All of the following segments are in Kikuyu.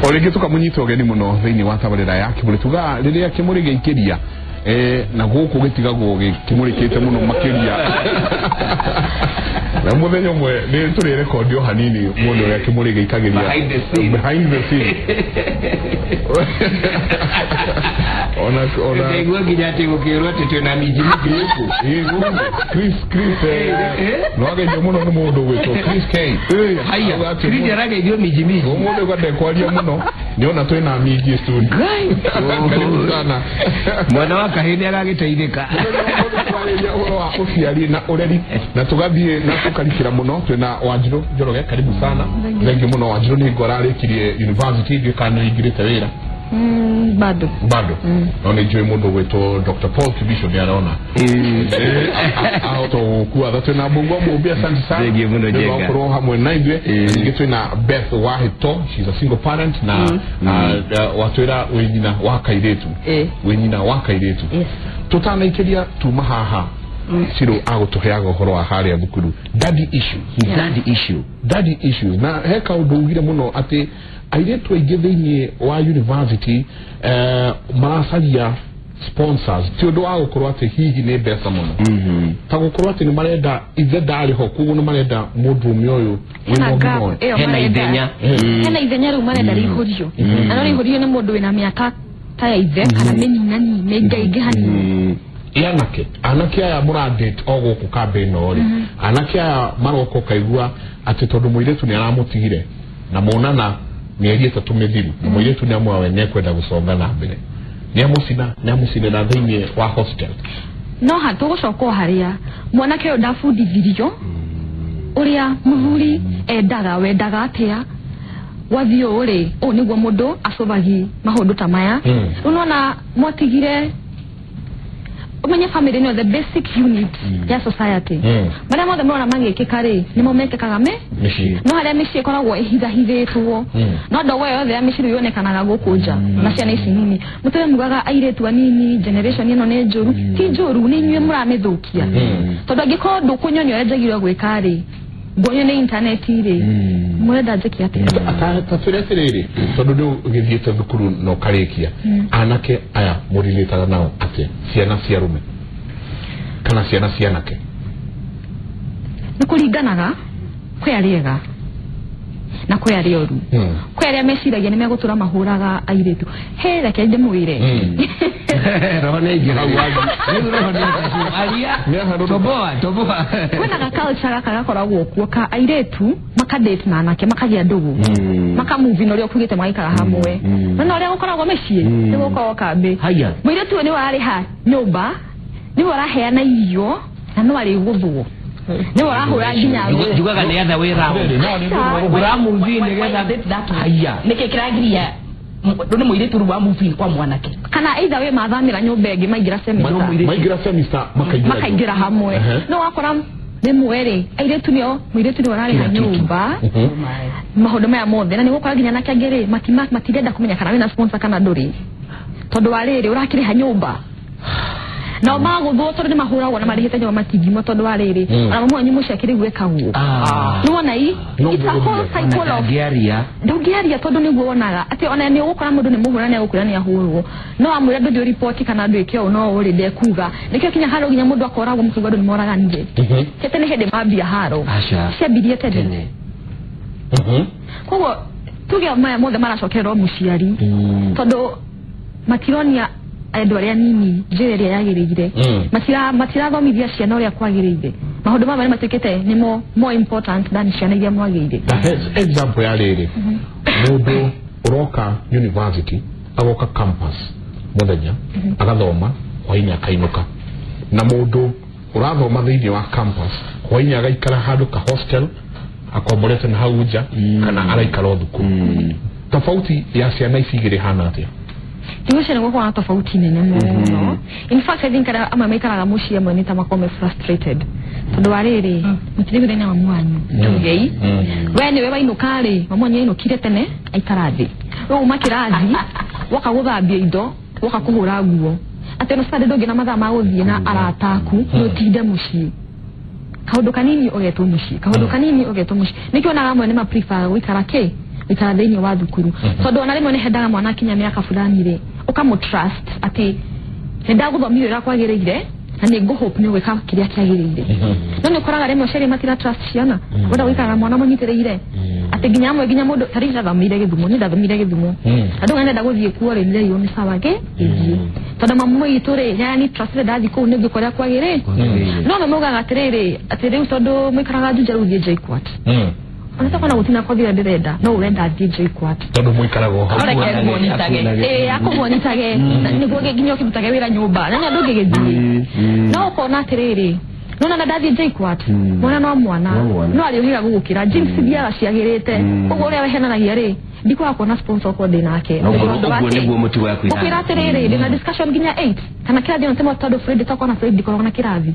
O rĩngĩ tũkamũnyita ũgeni mũno thĩinĩ wa tabarĩra ya Kĩmũrĩ. Tugaga rĩrĩa kĩmũrĩ gĩaikĩria na gũkũ gĩtigagwo gĩkĩmũrĩkĩte mũno makĩria. Na mũthenya ũmwe nĩ tũrĩ rekondi o hanini mũndũ ũrĩa kĩmũrĩ gĩikagĩria Behind the scene. Behind the scene. Ona Ndaigua nginya atĩ gũkĩrwo atĩ twĩna minji minji gũkũ. Ĩ, gũkũ. Chris no ageithio mũno nĩ mũndũ ũgwĩtwo Chris K. Haya, Auga atĩ Chris arageithio minji minji. Ũmũthĩ uga ndekwaria mũno nĩona twĩna minji studio. Karibu sana. Mwana wa kahĩ nĩ aragĩteithĩka. Twarĩria ũhoro wa ũciari na ũreri na tũgathiĩ na tũkarikĩra mũno. Twĩna Wanjirũ Njoroge, karibu sana. Thengiũ mũno Wanjirũ, nĩ ngo ararĩkirie university, ndiũĩ kana nĩ ũingĩrĩte wĩra. Bado. Bado. No nĩ njũĩ mũndũ ũgwĩtwo Dr. Paul Kibicho nĩ arona ahota gũkua tha. Twĩna Mbũgua Mũmbi, asante sana. Thengiũ mũno, Nĩ ũndũ wa Njenga. gũkorwo hamwe na ithuĩ. Ningĩ twĩna Beth Wahĩto, she's a single parent na watwĩra wĩ nyina wa kairĩtu. Wĩ nyina wa kairĩtu. Yes. Tũtanaikĩria tuma haha Ciro agũtũheaga ũhoro wa harĩa thukuru, daddy issues. Daddy issue. Daddy issues, na he kaũndũ ugire mũno atĩ airĩtu aingĩ thĩinĩ wa university maracaria sponsors, ti ũndũ wa gũkorwo atĩ hihi nĩ mbeca mũno, ta gũkorwo atĩ nĩ marenda ithe ndarĩ ho, koguo nĩ marenda mũndũrũme ũyũ wĩna Hena ũgima gap ũyũ. ĩyo Hena marenda. ithenya. Hena ithenya rĩu marenda rĩihũrio, na no rĩihũrio nĩ mũndũ wĩna mĩaka ta ya ithe kana mĩninani mĩingaingĩ hanini. Anake aya mũradate o gũkũ kambĩ ĩno rĩ, anake aya maroka ũkaigua atĩ tondũ mũirĩtu nĩ aramũtigire na monana mĩeri 3 mĩthiru, na mũirĩtu nĩ amwĩra we nĩekwenda gũconga na mbere, nĩamũcina nĩamũcinĩra thĩinĩ wa hostel. No ha tũgũcoka o harĩa mwanake ũyũ ndabundithirio ũrĩa mũthuri endaga, wendaga atĩa gwathiĩ ũũ rĩ, ũũ nĩguo mũndũ acũbagi maũndũ ta maya. Rĩu nĩwona mwatigire ũmenye family nĩyo the basic unit ya society. Marĩa mothe mũrona magĩkĩka rĩ, nĩmo mekĩkaga me mĩciĩ. No harĩa mĩciĩ ĩkoragwo ĩhithahithĩtwo, no ndogo yothe ya mĩciĩ rĩu yonekanaga gũkũ nja na ciana ici nini. Mũtũre mugaga airĩtu anini generation ĩno nĩ njũru, ti njũru, nĩ inyuĩ mũramĩthũkia, tondũ angĩkorwo ndũkũnyonia ũrĩa njagĩrĩirwo gwĩka rĩ, nguonio nĩ intaneti rĩ, mũrenda njĩke atĩa? Ta twĩre atĩrĩrĩ, tondũ nĩ ũgĩthiĩte thukuru na ũkarĩkia, anake aya mũrirĩtaga nao atĩa, ciana cia arũme kana ciana cia anake? Nĩ kũringanaga, kwĩ arĩa ega na kwĩ arĩa oru. Kwĩ arĩa meciragia nĩ megũtũra mahũraga airĩtu. He, reke ndĩmwĩre. Roho nĩ aingĩra. Rĩu roho nĩ aingĩra. Aria. Nĩ aharũrũka. Toboa, toboa. Kwĩna ga culture gaka gakoragwo kuo ka airĩtu makadate na anake, makagĩa ndũgũ, makamuvi na ũrĩa ũkugĩte, magaikara hamwe. No ũrĩa gũkoragwo mĩciĩ nĩ gũkoragwo kambĩ. Haya. Mũirĩtu ũyũ nĩwe ararĩha nyũmba, nĩwe ũraheana irio, na no arĩgũthwo, nĩwe ũrahũra nginya nguo. Njugaga nĩ other way round. Ũramuvi nĩgetha. Haya. Nĩkĩ kĩragiria nĩ mũirĩtu rĩu wa move in kwa mwanake? Kana either way mathamĩra nyũmba ĩngĩ, maingĩra semester. Maingĩra semester makaingĩra makaingĩra hamwe. No wakora rĩmwe rĩ, airĩtu nĩo, mũirĩtu nĩwe ũrarĩha nyũmba, maũndũ maya mothe, na nĩ gũkora nginya anake angĩ rĩ, matirenda kũmenya kana wĩna sponsor kana ndũrĩ, tondũ wa rĩrĩ ũrakĩrĩha nyũmba nao magũthwo, tondũ nĩ mahũragwo na marĩhĩte nyũmba matingimwo, tondũ wa rĩrĩ ona mamu wanyu mũciĩ akĩrĩ gwĩkagwo. Nĩwona i No it's a whole ngũgũthia. cycle of Ndangĩaria. Ndũngĩaria, tondũ nĩguo wonaga atĩ ona nĩ ũgũkora mũndũ nĩ mũhũra, nĩ agũkwĩra nĩ ahũrwo, no amwĩra ndũthiĩ ũriboti kana ndwĩke ũũ, no ũrĩ ndekuga. Nĩkĩo kinya haro nginya mũndũ akoragwo mũkĩigua andũ nĩ moraganire. Tete nĩ hĩndĩ mambia haro. Aca. Ciambirie tene. Tene. Koguo tuge maya mothe maracokerera o mũciari, tondũ matironia andũ arĩa nini njĩra ĩrĩa yagĩrĩire. Matirathomithia ciana ũrĩa kwagĩrĩire. Maũndũ maya nĩ matuĩkĩte nĩmo more important than ciana iria mwagĩire. Na he example ya rĩrĩ, mũndũ ũroka university, agoka campus mũthenya, agathoma, hwainĩ akainũka, na mũndũ ũrathoma thĩinĩ wa campus, hwainĩ agaikara handũ ka hostel akomborete na hau nja, kana araikara o thukuru. Tofauti ya ciana ici igĩrĩ hana atĩa? Ndigwĩciria nĩ gũkorwo na tofauti nene mũno. In fact, I think arĩa amwe maikaraga mũciĩ amwe nĩ ta makorwo me frustrated, tondũ wa rĩrĩ mũtirĩguithania na mamu wanyu, tugei we nĩwe wainũka rĩ, mamu wanyu ainũkire tene aikara thĩ, we uma kĩrathi woka gũthambia indo, woka kũhũra nguo, atĩ ona Sunday ndũngĩ na mathaa ma gũthiĩ na arata aku, nĩ ũtinde mũciĩ, kaũndũ kanini ũgetwo mũciĩ, kaũndũ kanini ũgetwo mũciĩ. Nĩkĩo onaga amwe nĩ ma prefer gũikara kĩ Gũikara thĩinĩ wa thukuru, tondũ ona rĩmwe nĩ hendaga mwana akinya mĩaka fulani rĩ, ũkamũ trust atĩ nĩ ndagũthomithia ũrĩa kwagĩrĩire na nĩ ngũhope nĩ ũgwĩka kĩrĩa kĩagĩrĩire. No nĩ ũkoraga rĩmwe aciari matira trust ciana, wenda gũikara na mwana mũnyitĩrĩire atĩ nginya amwe, nginya mũndũ tarĩu ndathomire Gĩthumo, niĩ ndathomire Gĩthumo, andũ nenda gũthiĩ kuo rĩ, nĩreirwo nĩ sawa gĩ gĩthiĩ, tondũ mamu witũ rĩ yani trust ndathiĩ kũu nĩ ngĩkora kwagĩrĩ. No no maugaga atĩrĩrĩ, atĩ rĩu tondũ mũikaraga Juja, rĩu thiĩ JKUAT. Ona takona gũtina kothi ĩrĩa ndĩrenda, no ũrenda thiĩ JKUAT. Tondũ mũikaraga o hau. Reke ngũmonitage. Ĩĩ, akũmonitage nĩguo nginya ũkĩrutage wĩra nyũmba na nĩ andũ ũngĩgĩthiĩ, no ũkona atĩrĩrĩ, nona na ndathiĩ JKUAT, mwana no mwana. No mwana. No arĩũhĩga gũgũkĩra jeans thiaga ciagĩrĩte ũguo ũrĩa wehenanagia rĩ, ndikwaga kuona sponsor okorwo ndĩ nake. Ũguo Tondũ ũguo atĩ- nĩguo mũtugo wa kwĩra. Ngũkwĩra atĩrĩrĩ, ndĩna discussion nginya 8 kana kĩrathi, ona temo tondũ Friday tokorwo na Friday ndikoragwo na kĩrathi,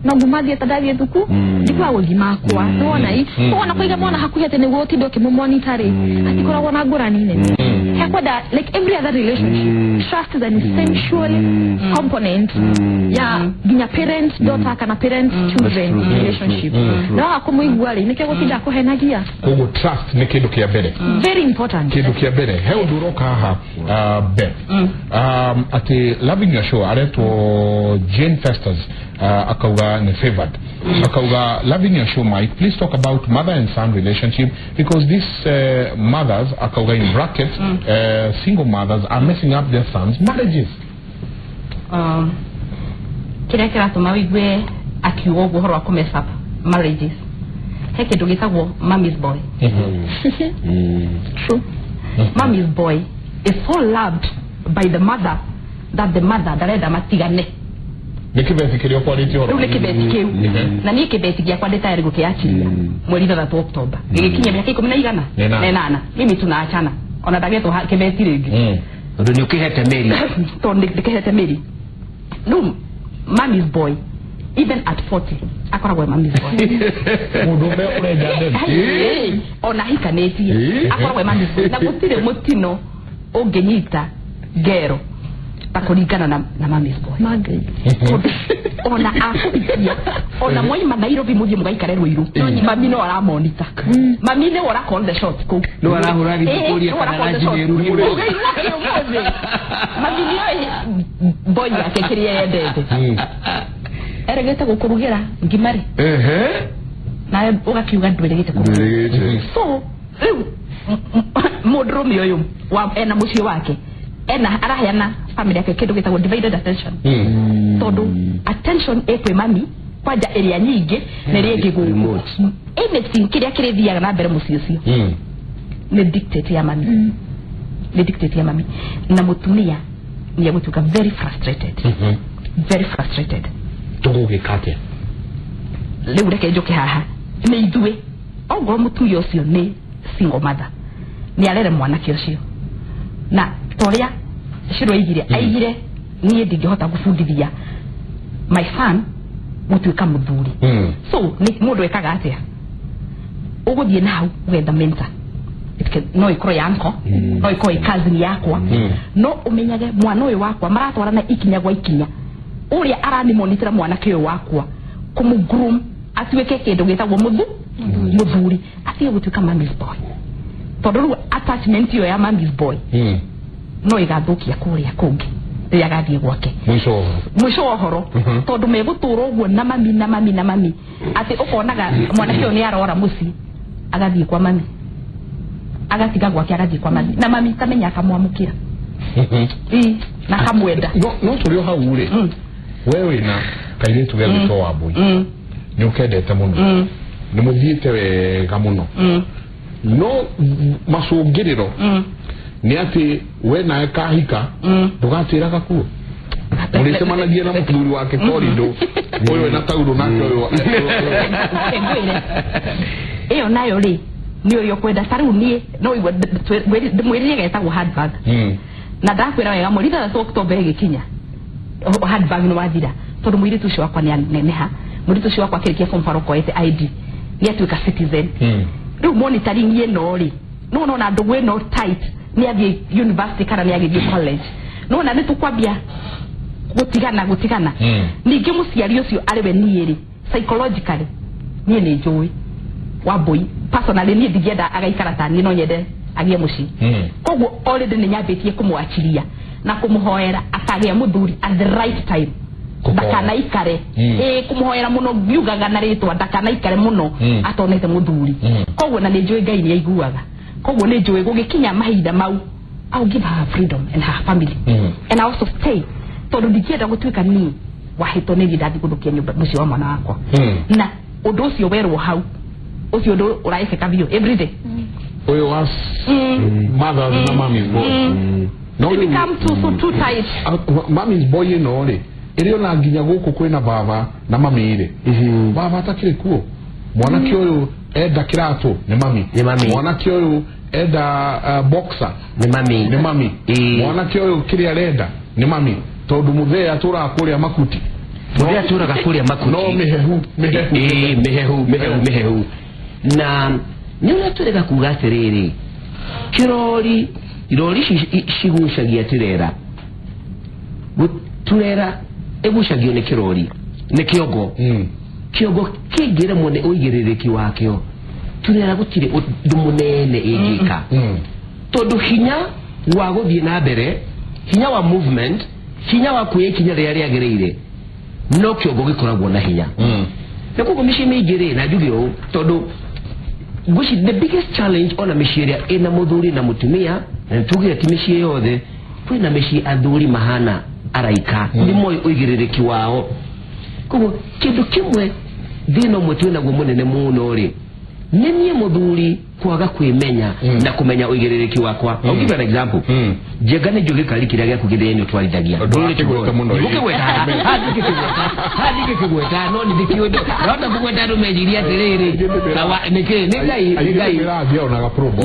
no nguma thiĩ ta ndathiĩ thuku ndikwaga gũthiĩ makwa. Nĩwona i koguo ona kũiga mwana hakuhĩ atĩ nĩguo ũtinde ũkĩmũmonitor rĩ, hatikoragwo na ngũrani nene. Hekwenda, like every other relationship, trust is an essential component ya nginya parent daughter kana parent children That's true. relationship. True. Na waga kũmũigua rĩ, nĩkĩo gũtinda akũhenagia. Koguo trust nĩ kĩndũ kĩa mbere. Very important. Kĩndũ kĩa mbere, he ũndũ ũroka haha, Beth, atĩ loving your show, aretwo Jane Festus, akauga nĩ favored, akauga, "Loving your show, Mike. Please talk about mother and son relationship because these mothers," akauga in brackets, "single mothers are messing up their sons' marriages." Kĩrĩa kĩratũma wĩigue akiuga ũguo ũhoro wa kũ mess up marriages, he kĩndũ gĩtagwo mommy's boy. True. Mommy's boy is so loved by the mother that the mother ndarenda matigane. Nĩ kĩbeti kĩrĩa ũkwarĩtie ũhoro. Rĩu nĩ kĩbeti kĩu, na niĩ kĩbeti gĩakwa ndĩ tayari gũkĩachiria mweri 6 Oktoba, gĩgĩkinyia mĩaka 10 na igana. Na ĩnana. Na ĩnana. Mimi tunaachana, ona ndagetwo kĩbeti rĩngĩ. Tondũ nĩ ũkĩhete mĩri. Tondũ ndĩkĩhete mĩri. Rĩu mommy's boy, even at 40, akoragwo e mommy's boy. Mũndũ ũmwe ũrenja ndemu. Ĩĩ, ona ahikanĩtie akoragwo e mommy's boy, na gũtirĩ mũtino ũngĩnyita ngero ta kũringana na mommy's boy. Margaret. Tondũ ona akũhikia, ona mwaima Nairobi mũthiĩ mũgaikare Rũirũ, mami no aramonita, mami nĩwe ũra call the shot kũu. Nĩwe arahũra thimũ kũũria Nĩwe kana ũra call the ranji shot. nĩ ĩruhĩte. Ũgĩrwo ũmũthĩ. Mami nĩoĩ boy yake kĩrĩa yendete. Erĩgĩte gũkũrugĩra ngima rĩ, nawe ũgakiuga ndwĩrĩgĩte kũruga. So rĩu mũndũrũme ũyũ ena mũciĩ wake, ena araheana family yake kĩndũ gĩtagwo divided attention, tondũ attention ĩkwĩ mami kwanja ĩrĩa nyingĩ na ĩrĩa ĩngĩ gũkũ. Remote. Anything kĩrĩa kĩrĩthiaga na mbere mũciĩ ũcio nĩ dictate ya mami, nĩ dictate ya mami, na mũtumia nĩ egũtuĩka very frustrated, very frustrated. Tũgũgĩka atĩa? Rĩu reke njũke haha, nĩ ithuĩ ongorwo mũtumia ũcio nĩ single mother, nĩ arere mwanake ũcio, na torĩa Shiro aigire, aigire niĩ ndingĩhota gũbundithia my son gũtuĩka mũthuri. So nĩ mũndũ ekaga atĩa? Ũgũthiĩ na hau ũgetha mentor. No ĩkorwo ya uncle, no ĩkorwo ĩ cousin yakwa, no ũmenyage mwana ũyũ wakwa maratwarana ikinya gwa ikinya, ũrĩa aranimonitĩra mwanake ũyũ wakwa kũmũ groom atuĩke kĩndũ gĩtagwo mũthuri, atige gũtuĩka mommy's boy, tondũ rĩu attachment ĩyo ya mommy's boy no ĩgathũkia kũrĩa kũngĩ rĩrĩa agathiĩ gwake. Mũico wa ũhoro. Mũico wa ũhoro, tondũ megũtũra ũguo na mami na mami na mami, atĩ ũkonaga mwanake ũyũ nĩ arora mũciĩ, agathiĩ kwa mami, agatiga gwake, agathiĩ kwa mami, na mami tamenya akamwamũkĩra. Ĩ, na akamwenda. No tũrĩ o hau rĩ, we wĩna kairĩtu gegwĩtwo Wambui, nĩ ũkendete mũno, nĩ mũthiĩte wega mũno, no macũngĩrĩro nĩ atĩ we nawe kahika, ndũgatĩraga kuo, mũrĩcemanagia na mũthuri wake korindo, ũyũ ena taurũ nake ũyũ. Reke ngwĩre, ĩyo nayo rĩ, nĩ ũrĩa ũkwenda. Ta rĩu niĩ no igua ndĩmwĩrire getagwo handbag, na ndakwĩra wega, mweri 6 Oktoba ĩgĩkinya, handbag nĩ wathira, tondũ mũirĩtu ũcio wakwa nĩ aneneha. Mũirĩtu ũcio wakwa akĩrĩkia form four, okoete ID, nĩ atuĩka citizen. Rĩu monitoring ĩno rĩ, no nona ndũgũ ĩno tight, nĩ athiĩ university kana nĩ agĩthiĩ college, nona nĩ tũkwambia gũtigana gũtigana. Ningĩ mũciari ũcio arĩ we niĩ rĩ, psychologically niĩ nĩ njũĩ Wambui personally, niĩ ndingĩenda agaikara ta niĩ, no nyende agĩe mũciĩ. Koguo already nĩ nyambĩtie kũmwachiria na kũmũhoera akagĩa mũthuri at the right time. Ndakanaikare kũmũhoera mũno ngiugaga na rĩtwa ndakanaikare mũno atonete mũthuri. Koguo na nĩ njũĩ Ngai nĩ aiguaga. Koguo nĩ njũĩ gũgĩkinya mahinda mau I'll give her freedom and her family. And I also stay tondũ ndingĩenda gũtuĩka niĩ wahĩtwo nĩ niĩ ndathiĩ gũthũkia nyũmba mũciĩ wa mwana wakwa. Na ũndũ ũcio werwo hau ũcio ũndũ ũraĩkĩka biũ every day. Ũyũ wa mothers na mommy's boy. No, it become too tight. Mommy's boy ĩno rĩ ĩrĩ ona nginya gũkũ kwĩna baba na mami rĩ. Baba atakĩrĩ kuo. Mwanake ũyũ enda kĩratũ nĩ mami. Mwanake ũyũ enda boxer nĩ mami. Nĩ mami. Mwanake ũyũ kĩrĩa arenda nĩ mami. Tondũ mũthee atũraga kũrĩa makuti. Mũthee atũraga kũrĩa makuti. No mĩhehu mĩhehu. Mĩhehu mĩhehu. Na nĩ ũrĩa tũrega kuga atĩrĩrĩ kĩrori irori ici cigucagia tirera. Turera ĩgucagio nĩ kĩrori nĩ kĩongo. Kĩongo kĩngĩremwo nĩ ũigĩrĩrĩki wakĩo turera gũtirĩ ũndũ mũnene ĩngĩka. Tondũ hinya wa gũthiĩ na mbere, hinya wa movement, hinya wa kuoya ikinya rĩrĩa rĩagĩrĩire no kĩongo gĩkoragwo na hinya. Na koguo mĩciĩ mĩingĩ rĩ, na njuge ũũ tondũ ngwĩciria the biggest challenge ona mĩciĩ ĩrĩa ĩna mũthuri na mũtumia, na nĩtugire ti mĩciĩ yothe, kwĩna mĩciĩ athuri mahana araika nĩ moĩ ũigĩrĩrĩki wao. Koguo kĩndũ kĩmwe thĩna ũmwe twĩnaguo mũnene mũno rĩ nĩ niĩ mũthuri kwaga kwĩmenya na kũmenya ũigĩrĩrĩki wakwa. I'll give you an example. Njenga nĩ njũgĩ kari kĩrĩa gĩaku gĩthĩĩ nĩ ũtwarithagia. Ndũgĩkĩgweta no nĩ ndĩkĩũĩ ndahota kũgweta andũ mecirie atĩrĩrĩ nĩkĩ nĩ Ngai nĩ Ngai.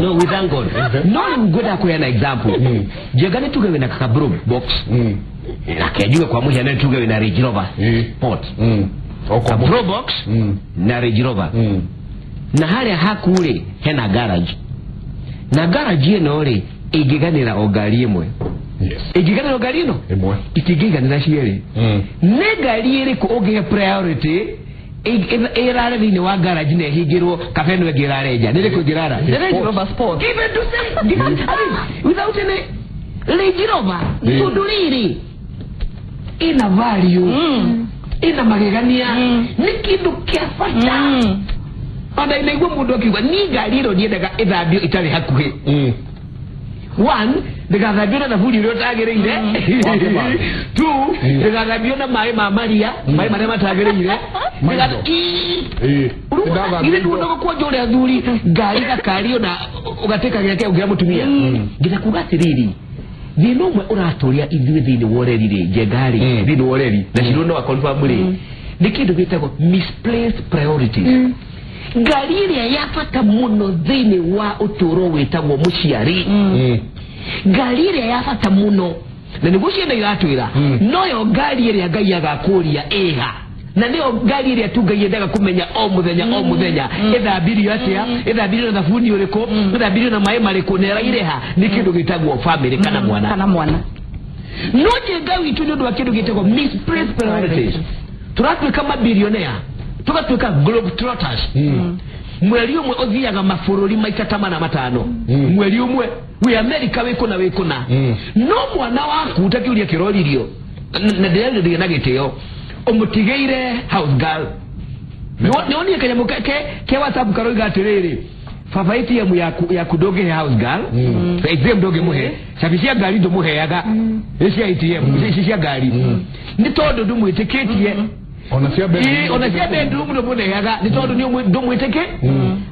No, we thank God. No rĩu ngwendaga kũheana example. Njenga nĩ tuge wĩna kaka bro box. Nake njuge kwa mũhiano nĩ tuge wĩna Range Rover Sport. Bro box na Range Rover. Na harĩa haku rĩ hena garage. Na garage ĩno rĩ ĩngĩganĩra o ngari ĩmwe. Ĩngĩganĩra o ngari ĩno ĩmwe. Itingĩiganĩra cierĩ. Nĩ ngari ĩrĩkũ ũngĩhe priority ĩrare thĩinĩ wa garage na ĩhingĩrwo kabe ĩno ĩngĩ ĩrare nja? Nĩ ĩrĩkũ ĩngĩrara? Range Rover Sport. Give it to them. Give it, I mean, without any Range Rover. Tondũ rĩrĩ ĩna value, ĩna magegania, nĩ kĩndũ kĩa bata. Ona inaigua mũndũ akiuga ni ngari ĩno ndiendaga ĩthambio ĩtarĩ hakuhĩ. One, ndĩgathambio na thabuni ũrĩa ũtagĩrĩire. Two, ndĩgathambio na maĩ ma maria, maĩ marĩa matagĩrĩire. Ithe nduonaga kwanja ũrĩa athuri ngari gakari ona ũgatĩka gĩake ũngĩra mũtumia. Nginya kuga atĩrĩrĩ thĩna ũmwe ũratũria ithuĩ thĩinĩ wa ũreri rĩ, Njenga rĩ, thĩinĩ wa ũreri na Shiro no aconfirm rĩ, nĩ kĩndũ gĩtagwo misplaced priorities. Ngari ĩrĩa ya bata mũno thĩinĩ wa ũtũũro wĩtagwo mũciari. Ngari ĩrĩa ya bata mũno na nĩguo ciana iratwĩra noyo ngari ĩrĩa Ngai agakũria ĩha, na nĩyo ngari ĩrĩa tu Ngai endaga kũmenya o mũthenya o mũthenya ĩthambirio atĩa, ĩthambirio na thabuni ũrĩkũ, ĩthambirio na maĩ marĩkũ, na ĩrairĩha nĩ kĩndũ gĩtagwo family kana mwana. Kana mwana. No Njenga witũ nĩ ũndũ wa kĩndũ gĩtagwo misplaced priorities. Tũratuĩka mabillionaire, tũgatuĩka globetrotters. Mweri ũmwe ũthiaga mabũrũri maita ta mana matano. Mweri ũmwe wĩ America wĩ kũna wĩ kũna. No mwana waku ta kĩũria kĩroririo na ndĩrarĩria na gĩtĩo ũmũtigĩire house girl. Nĩwonire kanyamũ ke WhatsApp karoiga atĩrĩrĩ baba ATM yaku ndũngĩhe house girl, ATM ndũngĩmũhe, cabi cia ngari ndũmũheaga, nĩ cia ATM ici cia ngari nĩ tondũ ndũmwĩtĩkĩtie. Ona cia bedroom, ona cia bedroom ndũmũneaga nĩ tondũ ndũmwĩtĩkĩ.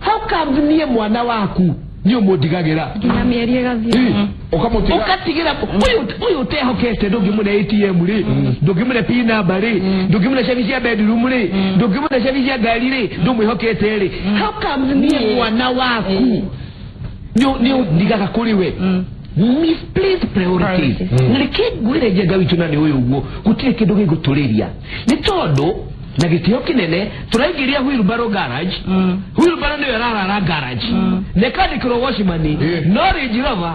How come niĩ mwana waku nĩ ũmũndigagĩra nginya mĩeri ĩgathiĩ ũkamũtiga ũkatigĩra ũyũ ũtehokete ndũngĩmũne ATM rĩ, ndũngĩmũne PIN number rĩ, ndũngĩmũne cabi cia bedroom rĩ, ndũngĩmũne cabi cia ngari rĩ, ndũmwĩhokete rĩ. How come niĩ mwana waku nĩ ũndigaga kũrĩ we? Misplaced priorities. Na reke ngwĩre Njenga witũ na nĩ ũyũ ũguo gũtirĩ kĩndũ gĩgũtũrĩria nĩ tondũ na gĩtĩo kĩnene tũraingĩria wheelbarrow garage. Wheelbarrow nĩyo ĩrarara garage na ĩkandĩkĩrwo watchman, no Range Rover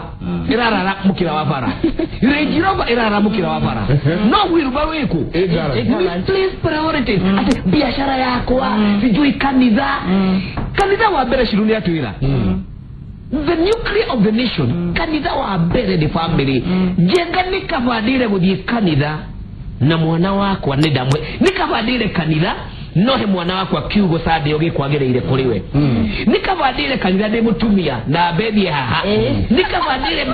ĩrarara mũkĩra wa bara. Range Rover ĩrarara mũkĩra wa bara, no wheelbarrow ĩkũ? Misplaced priorities. Atĩ biashara yakwa sijui kanitha. Kanitha wa mbere Shiru nĩ atwĩra The nuclear of the nation, kanitha wa mbere nĩ family. Njenga nĩ kabandire gũthiĩ kanitha na mwana wakwa nĩ ndamwe nĩ kabandire kanitha no he mwana wakwa kiugo Sunday ũgĩkwagĩrĩire kũrĩ we. Nĩ kabandire kanitha ndĩ mũtumia na mbethie haha. Nĩ kabandire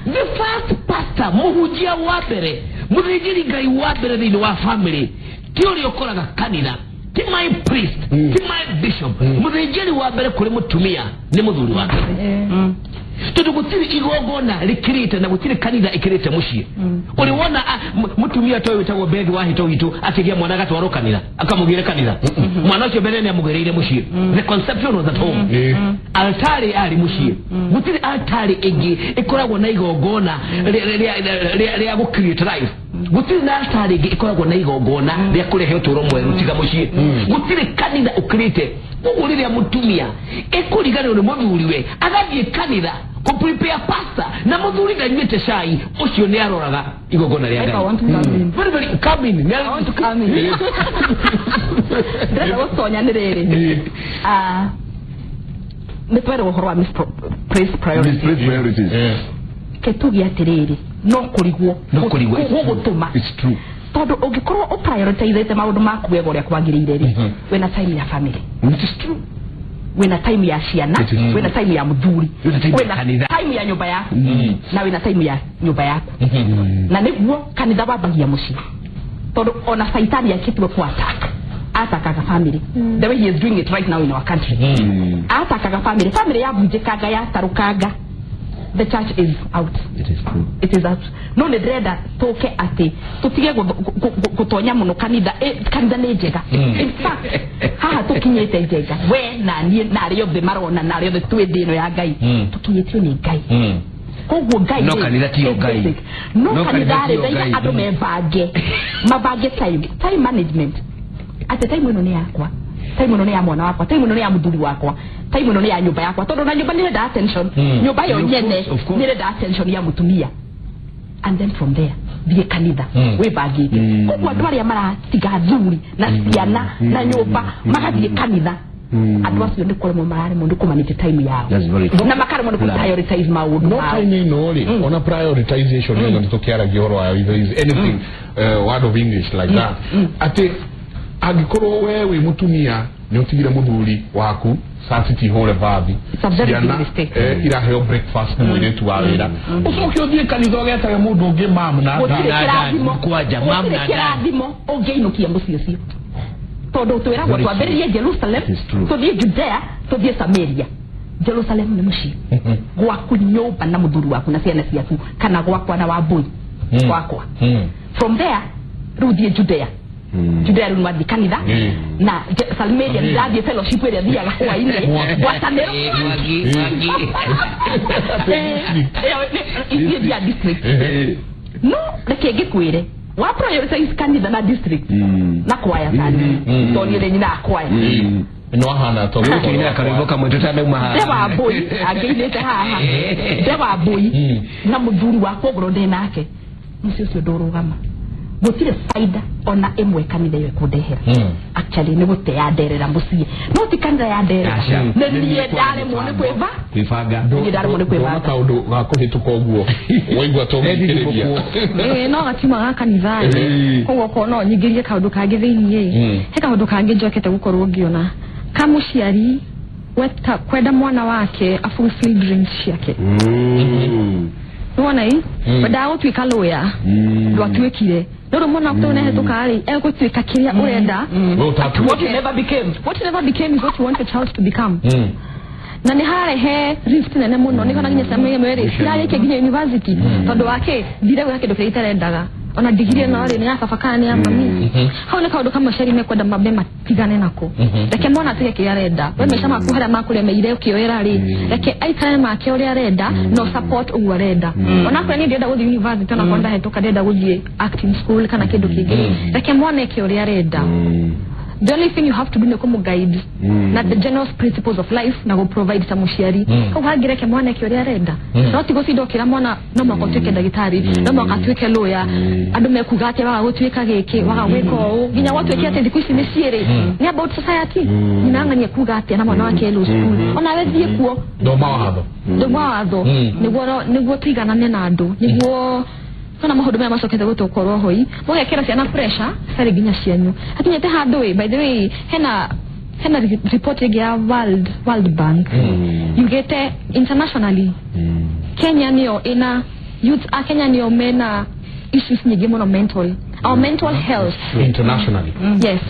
the first pastor mũhunjia wa mbere mũthĩnjĩri Ngai wa mbere thĩinĩ wa family ti ũrĩa ũkoraga kanitha, ti my priest, ti my bishop. Mũthĩnjĩri wa mbere kũrĩ mũtumia nĩ mũthuri wake. Tondũ gũtirĩ igongona rĩkĩrĩte na gũtirĩ kanitha ĩkĩrĩte mũciĩ. Ũrĩ wona mũtumia ta ũyũ wĩtagwo Bethi wa Hĩto witũ akĩgĩa mwana agatwarwo kanitha akamũgĩre kanitha. Mwana ũcio mbere nĩ amũgĩrĩire mũciĩ. The conception was at home. Altari arĩ mũciĩ. Gũtirĩ altari ĩngĩ ĩkoragwo na igongona rĩa gũ create life. Gũtirĩ na altari ĩngĩ ĩkoragwo na igongona rĩa kũrehe ũtũũro mwerũ tiga mũciĩ. Gũtirĩ kanitha ũkĩrĩte. Ũguo rĩrĩa mũtumia ekũriganĩrwo nĩ mũthuriwe agathiĩ kanitha kũ prepare pastor na mũthuri ndanyuĩte cai ũcio nĩ aroraga igongona rĩa Ngai. Very very come in. I want to come in. Ndĩrenda gũtonya nĩ rĩrĩ. Nĩ twerwo ũhoro wa misplaced priorities. Ke tuge atĩrĩrĩ no kũrigwo gũgũtũma. It's true. Tondũ ũngĩkorwo ũprioritizete maũndũ maku wega ũrĩa kwagĩrĩire rĩ, wĩna time ya family. It is true. Wĩna time ya ciana, wĩna time ya mũthuri, wĩna time ya nyũmba yaku, na wĩna time ya nyũmba yaku. Na nĩguo kanitha wambagia mũciĩ. Tondũ ona Saitani akĩtua ku attack, atakaga family. The way he is doing it right now in our country. Atakaga family. Family yabunjĩkanga yatarũkanga. The church is out. It is true. It is out. No nĩ ndĩrenda tũke atĩ tũtige gũtonya mũno kanitha. Kanitha nĩ njega. In fact, haha tũkinyĩte njega. We na niĩ na arĩa othe marona na arĩa othe twĩ thĩ ĩno ya Ngai. Tũkinyĩtio nĩ Ngai. Koguo Ngai no kanitha tiyo Ngai. No kanitha rĩ ndaiga andũ mebange. Mabange time. Time management. Atĩ time ĩno nĩ yakwa. Time ĩno nĩ ya mwana wakwa, time ĩno nĩ ya mũthuri wakwa, time ĩno nĩ ya nyũmba yakwa. Tondũ na nyũmba nĩ ĩrenda attention. Nyũmba yo nyene nĩ ĩrenda attention ya mũtumia. And then from there thiĩ kanitha wĩbangĩte. Koguo andũ arĩa maratiga athuri na ciana na nyũmba magathiĩ kanitha, andũ acio nĩ kũremwo mararemwo nĩ kũmanage time yao na makaremwo nĩ kũ-prioritize maũndũ No mao. time ĩno rĩ, ona prioritization ĩno nĩ tũkĩaragia ũhoro wayo, if there is anything word of English like that, atĩ angĩkorwo we wĩ mũtumia nĩ ũtigire mũthuri waku cati hũre bathi, ciana iraheo breakfast nĩ mũirĩtu wa wĩra, ũcoke ũthiĩ kanitha ũgetage mũndũ ũngĩ mam na kwanja mam na kĩrathimo ũngĩinũkia mũciĩ ũcio. Tondũ twĩragwo twambĩrĩrie Jerusalem, tũthiĩ Judea, tũthiĩ Samaria. Jerusalem nĩ mũciĩ gwaku nyũmba na mũthuri waku na ciana ciaku, kana gwakwa na wambũi wakwa. From there rĩu thiĩ Judea. Judea rĩu nĩwathiĩ kanitha na Samaria nĩndathiĩ fellowship ĩrĩa thiaga hwainĩ ngwatanĩro ithiĩ thia district. No reke ngĩkwĩre wa prioritize kanitha na district na kwaya tani tondũ niĩ nĩ nyinaga kwaya. No ahana tondũ Tũinĩra karwĩmbo kamwe tũtanauma haha. Nde wambũi angĩinĩte haha, nde wambũi na mũthuri wakwa ũguo ndĩ nake, mũciĩ ũcio ndũrũgama. Gũtirĩ baida ona ĩmwe kanitha ĩyo ĩkũndehera. Actually nĩ gũte yanderera mũciĩ. No ti kanitha yanderera. Nĩ niĩ ndaremwo nĩ kwĩbanga. Niĩ ndaremwo nĩ kwĩbanga. Kaũndũ ga kũhĩtũka ũguo waigua to gũikĩrĩria. No gakiuma ga kanitha. Koguo ko no nyingĩrie kaũndũ kangĩ thĩiniĩ. He kaũndũ kangĩ njokete gũkorwo ngĩona ka mũciari kwenda mwana wake a fulfill dreams ciake. Nĩwona ĩ? Wendaga gũtuĩka lawyer, ndwatuĩkire. No rĩu mwana waku nĩahĩtũka rĩ, egũtuĩka kĩrĩa ũrenda. What you never became. What you never became is what you want your child to become. Na nĩ harehe rift nene mũno, nĩ kona nginya ciana imwe rĩ, cirarĩkia nginya university tondũ wake thire gwĩka kĩndũ kĩrĩa itarendaga. Ona digiri ĩno rĩ, nĩ ya baba kana nĩ ya mami. Hau nĩ kaũndũ kamwe aciari mekwenda mambe matigane nako. Reke mwana atuĩke kĩrĩa arenda. We maica maku harĩa makũremeire ũkĩoera rĩ, reke aikare make ũrĩa arenda, no support ũguo arenda. Onakorwo niĩ ndĩrenda gũthiĩ university, onakorwo ndahĩtũka ndĩrenda gũthiĩ acting school kana kĩndũ kĩngĩ, reke mwana eke ũrĩa arenda. The only thing you have to do nĩ kũmũ-guide na the general principles of life na gũ-provide ta mũciari. Kau hangĩreke mwana eke ũrĩa arenda, no ti gũcinda ũkĩra mwana no mũhaka ũtuĩke ndagĩtarĩ, no mũhaka atuĩke lawyer, andũ mekuga atĩa waga gũtuĩka gĩkĩ, waga gwĩka ũũ, nginya gwatuĩke atĩ thikũ ici mĩciĩ rĩ nĩ about society. Nyina ang'ania kuga atĩa na mwana wake law school, onawe thiĩ kuo Thoma watho. Thoma watho nĩguo tũiganane na andũ, nĩguo nona maũndũ maya macokete gũtũkorwo hoi mũgekĩra ciana pressure citarĩ nginya cianyu hakinyĩte handũ ĩ. By the way, hena report ĩngĩ ya World Bank yugĩte internationally Kenya nĩyo ĩna youth a Kenya nĩyo mena issues nyingĩ mũno mental, our mental health. Internationally? Yes.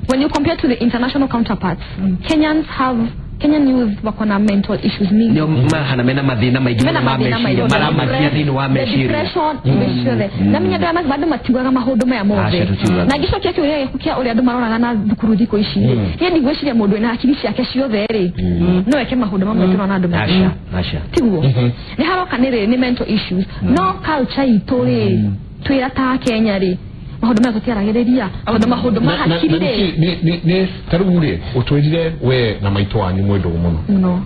When you compare to the international counterparts, Kenyans have Kenyan youth wako na mental issues mingi. Nĩo mahana mena mathĩna maingĩ mena mũno ma mathĩna meciria maingĩ, maramakia thĩinĩ wa the meciria. Depression meciria na menya andũ aya bado matiugaga maũndũ maya mothe. Aca, tũtiugaga. Na ngĩcokia kĩũria gĩaku kĩa ũrĩa andũ maroraga na thukuru thikũ ici rĩ, niĩ ndigwĩciria mũndũ wĩna hakiri ciake ciothe rĩ no eke maũndũ mamwe tũrona andũ Aca, mekaga. Aca. Tiguo nĩ haroka nĩ rĩ nĩ mental issues, no culture itũ rĩ twĩra ta Kenya rĩ maũndũ maya tũtiaragĩrĩria tondũ maũndũ ma hakiri rĩ. Nĩ ta rĩu rĩ ũtwĩrire we na maitũ wanyu mwĩ ndũgũ mũno. Mũno.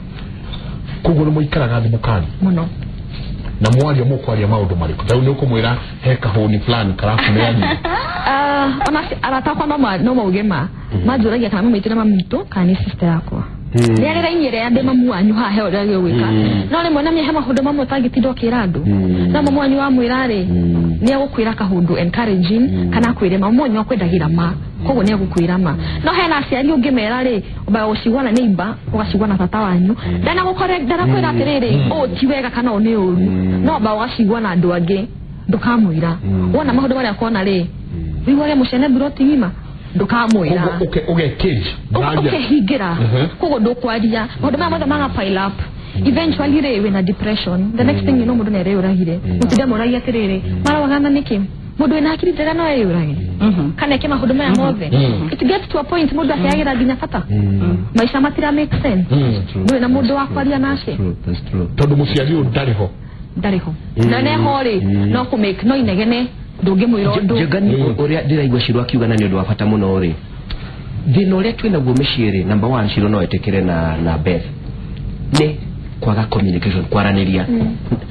Koguo nĩ mũikaraga thĩ mũkaria? Mũno. Na mwaria mũkwaria maũndũ marĩkũ? Ta rĩu nĩ ũkũmwĩra he kahũni fulani karakũmĩaria? Ah, ona arata akwa no mauge ma manjũragia kana mami witũ na mami witũ kana nĩ sister yakwa nĩ arĩ raini ĩrĩa ndĩ mamu wanyu haha he ũrĩa gĩgwĩka, no rĩmwe na he maũndũ mamwe ũtangĩtinda ũkĩra andũ, no mamu wanyu wamwĩra rĩ nĩ egũkwĩra kaũndũ encouraging kana akwĩre mamu wanyu akwendagĩra ma, koguo nĩ egũkwĩra ma. No hena aciari ũngĩmera rĩ ũmbaga gũcigua na neighbor, ũgacigua na tata wanyu ndanakwĩra atĩrĩrĩ ũũ ti wega kana ũũ nĩ ũru, no ũmbaga ũgacigua na andũ angĩ ndũkamwĩra. Wona maũndũ marĩa akona rĩ wiguage mũcene mburoti ng'ima ndũkamwĩra. Ũge cage. Ũkehingira, koguo ndũkwaria maũndũ maya mothe maga pile up, eventually rĩ wĩna depression. The next thing you know, mũndũ nĩ areyũragire. Mũtinde mũragia atĩrĩrĩ marawagana nĩkĩ, mũndũ wĩna hakiri njega no eyũrage kana eke maũndũ maya mothe? It gets to a point mũndũ akeagĩra nginya bata, maica matira make sense, ndũrĩ na mũndũ wa kwaria nake. Tondũ mũciari ũyũ ndarĩ ho. Ndarĩ ho, na neho rĩ no kũ make no inegene, ndũngĩmwĩra ũndũ. Njengani ũrĩa ndĩraigua Shiro akiuga na nĩ ũndũ wa bata mũno rĩ, thĩna ũrĩa twĩnaguo mĩciĩ rĩ, number one, Shiro no etĩkĩre na Beth nĩ kwaga communication, kwaranĩria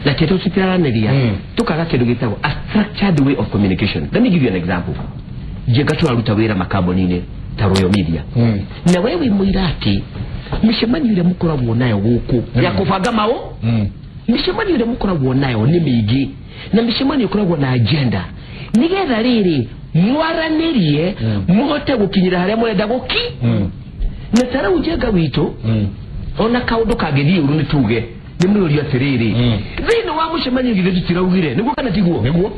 na tĩtũ tũtiraranĩria, tukaga kĩndũ gĩtagwo a structured way of communication. Let me give you an example. Njenga tũraruta wĩra makambuni-inĩ ta Royal Media, na we wĩ mũira atĩ mĩcemanio ĩrĩa mũkoragwo nayo gũkũ ya kũbanga maũ, mĩcemanio ĩrĩa mũkoragwo nayo nĩ mĩingĩ, na mĩcemanio ĩkoragwo na agenda nĩgetha rĩrĩ mwaranĩrie mũhote gũkinyĩra harĩa mũrenda gũki. Na ta rĩu Njenga witũ, ona kaũndũ kangĩthiĩ ũru nĩ tuge nĩ mũrũrio atĩrĩrĩ, thĩinĩ wa mũcemanio githĩ tũtiraugire nĩguo kana tiguo? Nĩguo.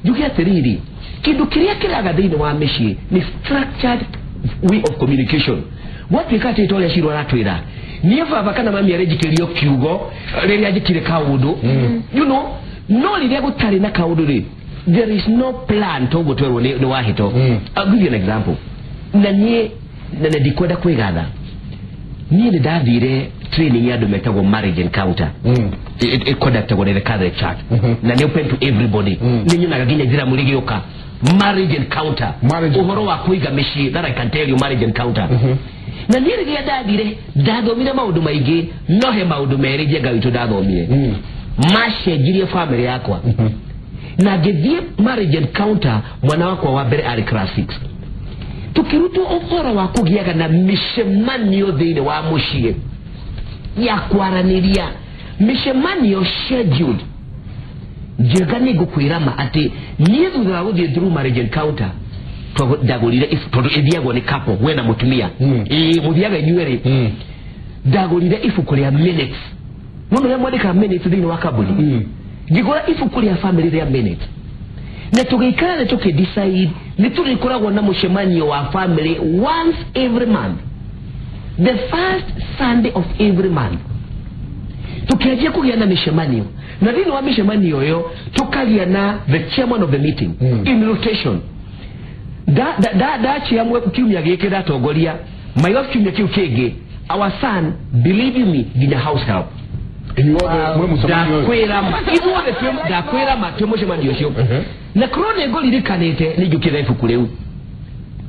Njuge atĩrĩrĩ, kĩndũ kĩrĩa kĩraga thĩinĩ wa mĩciĩ nĩ structured way of communication. Gwatuĩka atĩ ta ũrĩa Shiro aratwĩra, niĩ baba kana mami arĩnjikĩrio kiugo rĩrĩa njĩkire kaũndũ, no rĩrĩa gũtarĩ na kaũndũ rĩ, there is no plan toguo twerwo nĩ wahĩto. I'll give you an example. Na niĩ na ndikwenda kwĩgatha, niĩ nĩ ndathire training ya andũ metagwo marriage encounter. It conductagwo nĩ the Catholic Church na nĩ open to everybody. Nĩ nyonaga nginya ithiramu rĩgĩũka marriage encounter, Marriage. Ũhoro wa kũiga mĩciĩ, that I can tell you, marriage encounter. Na niĩ rĩrĩa ndathire ndathomire maũndũ maingĩ, no he maũndũ merĩ Njenga witũ ndathomire macenjirie family yakwa. Na ngĩthiĩ marriage encounter, mwana wakwa wa mbere arĩ class 6, tukĩrutwo ũhoro wa kũgĩaga na mĩcemanio thĩinĩ wa mũciĩ ya kwaranĩria, mĩcemanio scheduled. Njega nĩ ngũkwĩra ma atĩ niĩ thutha wa gũthiĩ through marriage encounter, ndagũrire tondũ ĩthiagwo nĩ couple, we na mũtumia, ĩĩ mũthiaga inyuerĩ. Ndagũrire ibuku rĩa minutes, mũndũ ũrĩa mwandĩkaga minutes thĩinĩ wa kambuni. Ngĩgũra ibuku rĩa family rĩa minutes na tũgĩikara na tũkĩdecide nĩ tũrĩkoragwo na mũcemanio wa family once every month, the first Sunday of every month. Tukianjia kũgĩa na mĩcemanio, na thĩinĩ wa mĩcemanio ĩyo tũkagĩa na the chairman of the meeting in rotation. Ndachia mwe kiumia gĩkĩ ndatongoria, my wife kiumia kĩu kĩngĩ, our son, believe you me, nginya house help. Inyuothe mwĩ mũcemanio ũyũ? Ndakwĩra ma ithuothe ndakwĩra ma twĩ mũcemanio ũcio. Na korwo nĩ ngũririkanĩte nĩ njũkĩra ibuku rĩu.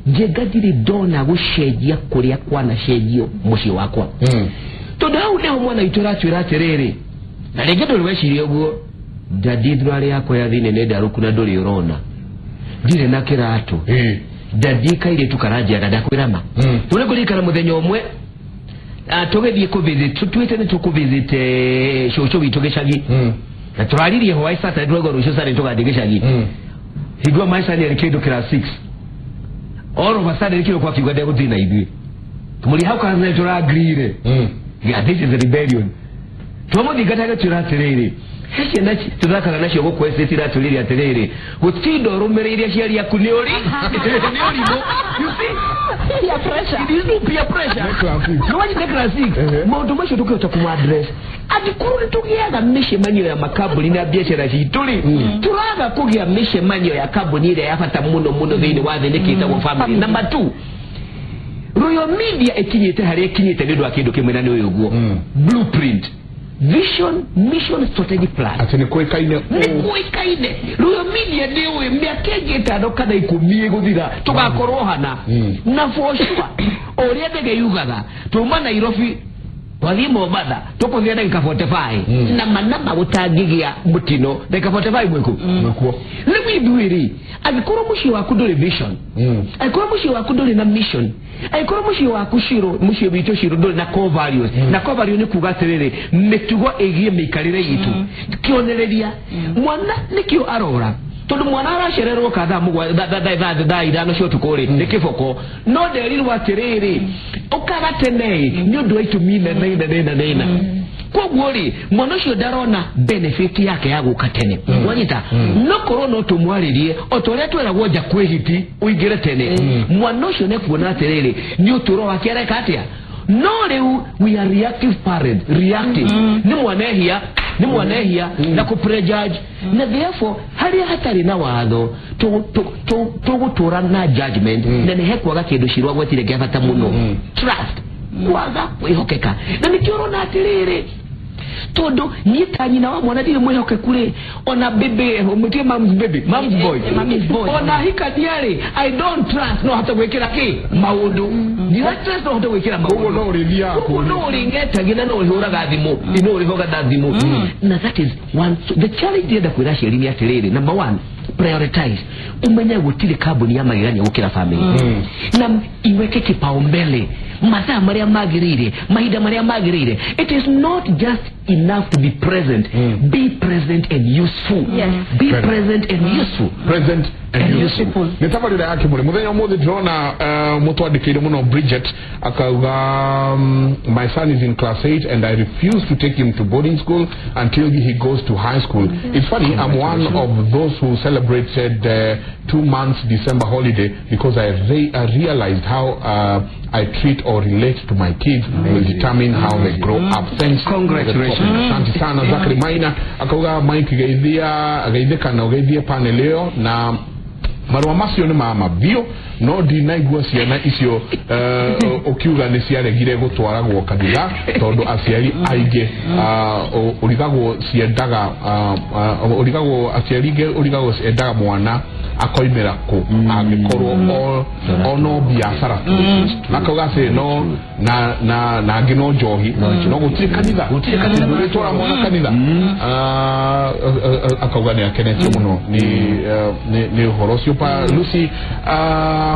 Njenga ndirĩ ndona gũcenjia kũrĩa kwanacenjio mũciĩ wakwa. Tondũ hau nĩho mwana witũ aratwĩra atĩrĩrĩ, na rĩngĩ ndũrĩ weciria ũguo, dadi thurarĩ yakwa ya thĩinĩ nĩ ndarũku na ndũrĩ ũrona, ndirĩ na kĩratũ, dadi kairĩtu karanjĩraga ndakwĩra ma. Tũrĩ kũririkana mũthenya ũmwe tũgĩthiĩ kũvisit, tũtuĩte nĩ tũkũvisit cũcũ witũ gĩcagi, na tũraririe hwaĩ Saturday, tũraigua rũciũ Sunday tũgathiĩ gĩcagi. Hingua maica nĩ arĩ kĩndũ class 6, all of a sudden kĩroko akiuga ndegũthiĩ na ithuĩ. Tũmũria hau kanitha tũrangirire, yeah, this is a rebellion. Twamũthingata agĩtwĩra atĩrĩrĩ, he ciana tũthakaga nacio gũkũ estate iratwĩrire atĩrĩrĩ, gũtinda ũrũmĩrĩire aciari aku nĩ ũri nĩ ũrimũ. You see, peer pressure. It is no peer pressure. Nĩ class six. Nĩ wanyita class 6. Maũndũ macio tũkĩhota kũma address angĩkorwo nĩ tũgĩaga mĩcemanio ya makambuni na biacara citũ rĩ, tũraga kũgĩa mĩcemanio ya kambuni ĩrĩa ya bata mũno mũno thĩinĩ wa thĩ, nĩkĩ ĩtagwo family. Number 2, Royal Media ĩkinyĩte harĩa ĩkinyĩte nĩ ũndũ wa kĩndũ kĩmwe, na nĩ ũyũ ũguo, blueprint, vision, mission, strategic plan. Atĩ nĩ kũĩkaine. Nĩ kũĩkaine Royal Media nĩ ũĩ mĩaka ĩngĩ 5 kana 10 ĩgũthira tũgakorwo hana. Na for sure ũrĩa ndege yugaga tuma Nairobi twathiĩ Mombatha tũkũthiĩ ndagĩka 45 na manama gũtangĩgĩa mũtino ndagĩka 45 mwĩkũ Mwĩkuo. Rĩu ithuĩ rĩ, angĩkorwo mũciĩ waku ndũrĩ vision, angĩkorwo mũciĩ waku ndũrĩ na mission, angĩkorwo mũciĩ waku Shiro, mũciĩ witũ Shiro ndũrĩ na core values, na core value nĩ kuga atĩrĩrĩ, mĩtugo ĩgiĩ mĩikarĩre itũ, kĩonereria mwana nĩkĩo arora, tondũ mwana aracererwo ka thaa 7 thaa 5 cia ũtukũ rĩ, nĩ kĩboko, no nderirwo atĩrĩrĩ, ũkaga tene nĩ ũndũ wa itũmi nene nene nene nene. Koguo rĩ, mwana ũcio ndarona benefit yake ya gũka tene. Wanyita, no korwo no tũmwarĩrie o ta ũrĩa tweragwo nja kwĩ hiti ũingĩre tene, mwana ũcio nĩekuona atĩrĩrĩ, nĩ ũtũũro wake areka atĩa. No rĩu we are reactive parents, reactive nĩ mwanehia, nĩ mwanehia na kũ prejudge, na therefore harĩa hatarĩ na watho tũgũtũra na judgment, na nĩ hekwaga kĩndũ Shiro agwetire kĩa bata mũno, trust, kwaga kwĩhokeka. Na nĩkĩo ũrona atĩrĩrĩ, tondũ niĩ ta nyina wa mwana ndirĩ mwĩhokeku rĩ, ona baby mũtie mom's baby, mom's boy, ona hikania rĩ, I don't trust, no hote gwĩkĩra kĩ maũndũ, ndira trust, no hote gwĩkĩra maũndũ. Ũguo no ũrĩthiaga Ũguo no ũrĩngetagia na no ũrĩhũraga thimũ, no ũrĩhũraga thimũ. Na that is one, so the challenge ndĩrenda kwĩra aciari nĩ atĩrĩrĩ, number 1, prioritize, umenye gũtirĩ kambuni ya magegania gũkĩra family, na iweke kipaumbele mathaa marĩa magĩrĩire, mahinda marĩa magĩrĩire. It is not just enough to be present, be present and useful. Yes. Be present and useful. Present and useful. Nĩ tabarĩra ya Kĩmũrĩ mũthenya ũmũthĩ ndĩrona mũtwandĩkĩire mũno Bridget akauga, my son is in class 8 and I refuse to take him to boarding school until he goes to high school. It's funny, I'm one of those who celebrated 2 months December holiday because I realized how I treat or relate to my kids will determine how they grow up. Thanks. Congratulations. Asante sana. Zachary Maina akauga, Mike geithia geithĩka na ũgeithie panel ĩyo, na marũa macio nĩ ma biũ, no ndinaigua ciana icio ũkiuga nĩ ciaregire gũtwaragwo kanitha tondũ aciari aingĩ ũrigagwo ciendaga ũrigagwo aciari aingĩ ũrigagwo ciendaga mwana akoimĩra kũ angĩkorwo ono biacara tu, akauga atĩ no na angĩ no njohi, no gũtirĩ kanitha, ndũrĩtwara mwana kanitha. Akauga nĩ akenetio mũno nĩ ũhoro ũcio. Lucy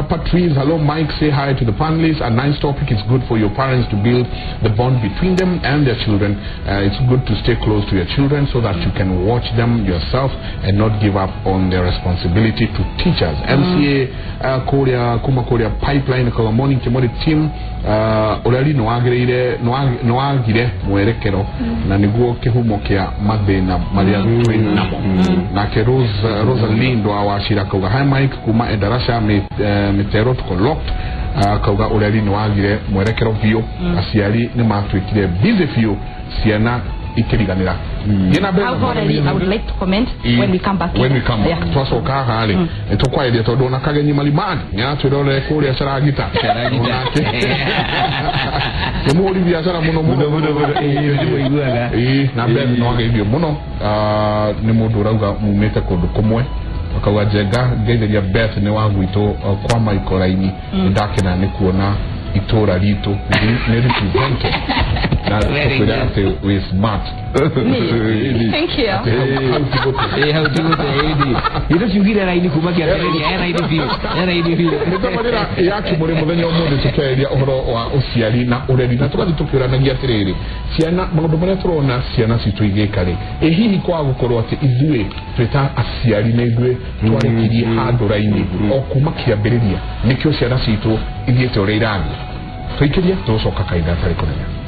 Patrice, hello Mike, say hi to the panelists. A nice topic. It's good for your parents to build the bond between them and their children. It's good to stay close to your children so that you can watch them yourself and not give up on their responsibility to teachers. MCA Korea, Kuma Korea Pipeline, Koga Morning Kimori team, Urari no agire mwerekero na niguo kihumo kia mathina maria twĩ namo. Nake Rosalind wa Wachira kauga, hi Mike, kuma Endarasha mitero tuko locked. Kauga urari no agire mwerekero biũ, aciari nĩ matuĩkire busy biũ, ciana ikiriganira. I would like to comment when we come back. When we come back. Twacoka haha rĩ, nĩtũkwarĩria tondũ ona Kagenyi Malimani nĩaratwĩrorere kũrĩa Caragita. Nĩ mũhũri biacara mũno mũno. Na Beth no ageithio mũno, nĩ mũndũ ũrauga mumĩte kũndũ kũmwe. Akauga Njenga ngeithĩria Beth nĩ wa gwitũ kwa Michael raini, nĩndakena nĩ kuona itũra ritũ nĩ represented na Very tũkwĩra good. atĩ wĩ smart. Thank you. Atĩ hau ti gũte. Ĩ hau ti gũte ĩndĩ githĩ ciugire raini kuma kĩambĩrĩria, e raini biũ, e raini biũ. Nĩtabarĩra ya Kĩmũrĩ mũthenya ũmũthĩ tũkĩarĩria ũhoro wa ũciari na ũreri, na tũgathiĩ tũkĩũranagia atĩrĩrĩ, ciana, maũndũ marĩa tũrona ciana citũ igĩka rĩ, ĩ hihi kwaga gũkorwo atĩ ithuĩ twĩ ta aciari nĩ ithuĩ twarekirie handũ raini o kuma kĩambĩrĩria, nĩkĩo ciana citũ ithiĩte ũrĩa irathiĩ? Tũikĩrie, tũgũcoka kahinda gatarĩ kũnene.